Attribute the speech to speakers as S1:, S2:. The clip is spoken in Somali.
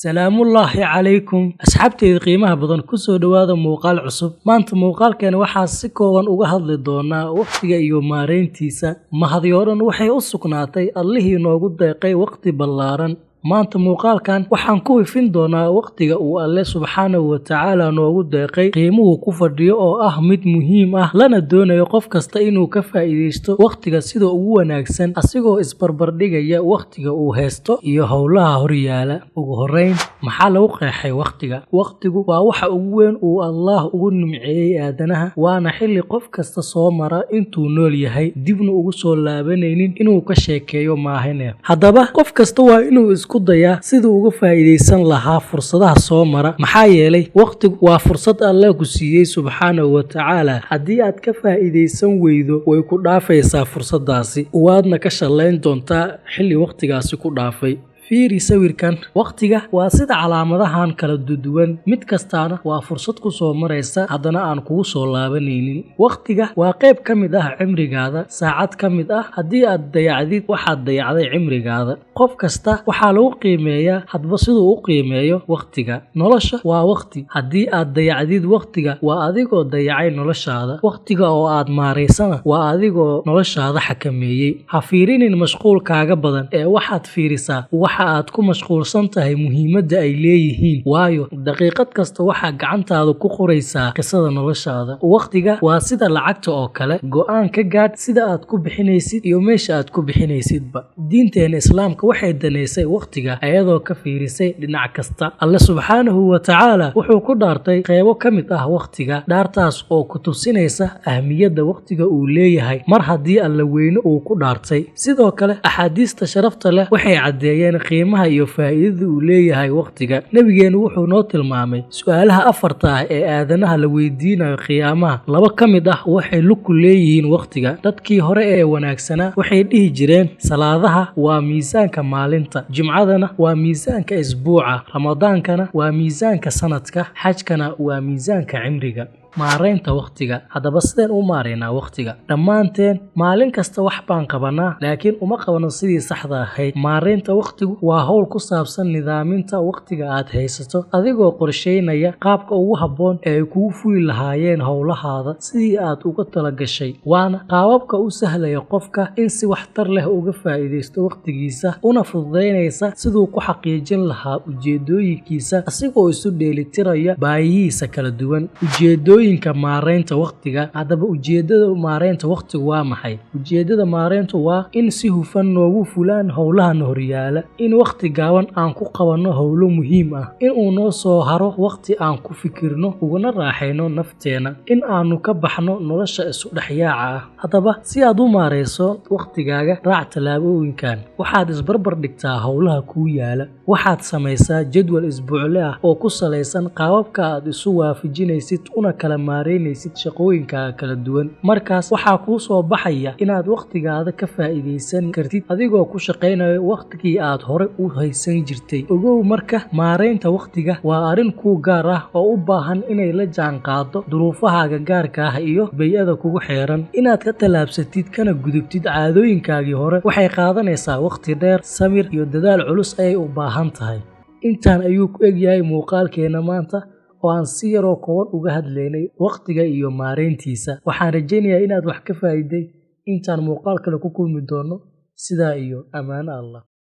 S1: Salaamullaahi calaykum, asxaabteyda qiimaha badan, kusoo dhowaada muuqaal cusub. Maanta muuqaalkeena waxaa si kooban uga hadli doonaa wakhtiga iyo maareyntiisa. Mahadi oo dhan waxay u sugnaatay Allihii noogu deeqay wakhti ballaaran. Maanta muuqaalkan waxaan ku ifin doonaa wakhtiga uu Alle subxaanahu wa tacaala noogu deeqay, qiimuhu ku fadhiyo oo ah mid muhiim ah, lana doonayo qof kasta inuu ka faa'iidaysto wakhtiga sida ugu wanaagsan, asigoo isbarbardhigaya wakhtiga uu haysto iyo howlaha horyaala. Ugu horreyn, maxaa lagu qeexay wakhtiga? Wakhtigu waa waxa ugu weyn uu Allaah ugu nimceeyey aadanaha, waana xilli qof kasta soo mara intuu nool yahay, dibna ugu soo laabanaynin inuu ka sheekeeyo maahane. Haddaba qof kasta waa inuu isku dayaa siduu uga faa'iidaysan lahaa fursadaha soo mara, maxaa yeelay wakhtigu waa fursad Alle ku siiyey subxaanahu wa tacaala. Haddii aad ka faa'iidaysan weydo, way ku dhaafaysaa fursadaasi, waadna ka shallayn doontaa xilli wakhtigaasi ku dhaafay. Fiiri sawirkan. Wakhtiga waa sida calaamadahan kala duwan, mid kastaana waa fursad ku soo maraysa, haddana aan kugu soo laabanaynin. Wakhtiga waa qayb ka mid ah cimrigaada, saacad ka mid ah. Haddii aad dayacdid, waxaad dayacday cimrigaada. Qof kasta waxaa lagu qiimeeyaa hadba siduu u qiimeeyo wakhtiga. Nolosha waa wakhti. Haddii aad dayacdid wakhtiga, waa adigoo dayacay noloshaada. Wakhtiga oo aad maaraysana waa adigoo noloshaada xakameeyey. Ha fiirinin mashquulkaaga badan ee waxaad fiirisaa waxa aad ku mashquulsan tahay, muhiimadda ay leeyihiin, waayo daqiiqad kasta waxaa gacantaada ku qoraysaa qisada noloshaada. Wakhtiga waa sida lacagta oo kale: go'aan ka gaadh sida aad ku bixinaysid iyo meesha aad ku bixinaysidba. Diinteena Islaamka waxay daneysay wakhtiga, ayadoo ka fiirisay dhinac kasta. Alle subxaanahu wa tacaala wuxuu ku dhaartay qeybo ka mid ah wakhtiga, dhaartaas oo ku tusinaysa ahmiyadda wakhtiga uu leeyahay, mar haddii Alle weyne uu ku dhaartay. Sidoo kale, axaadiista sharafta leh waxay caddeeyeen qiimaha iyo faa'iidada uu leeyahay wakhtiga. Nebigeenu wuxuu noo tilmaamay su'aalaha afarta ah ee aadanaha la weydiinayo qiyaamaha, laba ka mid ah waxay lug ku leeyihiin wakhtiga. Dadkii hore ee wanaagsanaa waxay dhihi jireen: salaadaha waa miisaanka maalinta, Jimcadana waa miisaanka isbuuca, Ramadaankana waa miisaanka sanadka, xajkana waa miisaanka cimriga. Maareynta wakhtiga. Haddaba sideen u maareynaa wakhtiga? Dhammaanteen maalin kasta wax baan qabanaa, laakiin uma qabano sidii saxda ahayd. Maareynta wakhtigu waa hawl ku saabsan nidaaminta wakhtiga aad haysato, adigoo qorsheynaya qaabka ugu habboon ee ay kugu fuli lahaayeen howlahaada sidii aad uga talagashay. Waana qaababka u sahlaya qofka in si waxtar leh uga faa'iidaysto wakhtigiisa, una fududeynaysa siduu ku xaqiijin lahaa ujeedooyinkiisa, asigoo isu dheelitiraya baahiyihiisa kala duwan. Ujeedooyinka maareynta wakhtiga. Haddaba ujeedada maareynta wakhtigu waa maxay? Ujeedada maareyntu waa in si hufan noogu fulaan howlahan horyaala, in wakhti gaaban aan ku qabanno howlo muhiim ah, in uu noo soo haro wakhti aan ku fikirno uguna raaxayno nafteena, in aanu ka baxno nolosha isu dhexyaaca ah. Haddaba si aad u maareyso wakhtigaaga, raac tallaabooyinkan. Waxaad isbarbar dhigtaa howlaha kuu yaala. Waxaad samaysaa jadwal isbuucle ah oo ku salaysan qaababka aad isu waafajinaysid una kala maareynaysid shaqooyinkaaga kala duwan. Markaas waxaa kuu soo baxaya inaad wakhtigaada ka faa'iidaysan kartid, adigoo ku shaqaynayo wakhtigii aad hore u haysan jirtay. Ogow marka, maareynta wakhtiga waa arrin kuu gaar ah oo u baahan inay la jaanqaado duruufahaaga gaarka ah iyo bay'ada kugu xeeran. Inaad ka tallaabsatid kana gudubtid caadooyinkaagii hore waxay qaadanaysaa wakhti dheer, samir iyo dadaal culus ayay u baahan tahay. Intaan ayuu ku egyahay muuqaalkeena maanta oo aan si yaroo kooban uga hadlaynay wakhtiga iyo maareyntiisa. Waxaan rajaynayaa inaad wax ka faa'iiday. Intaan muuqaal kale ku kulmi doono, sidaa iyo ammaano Allah.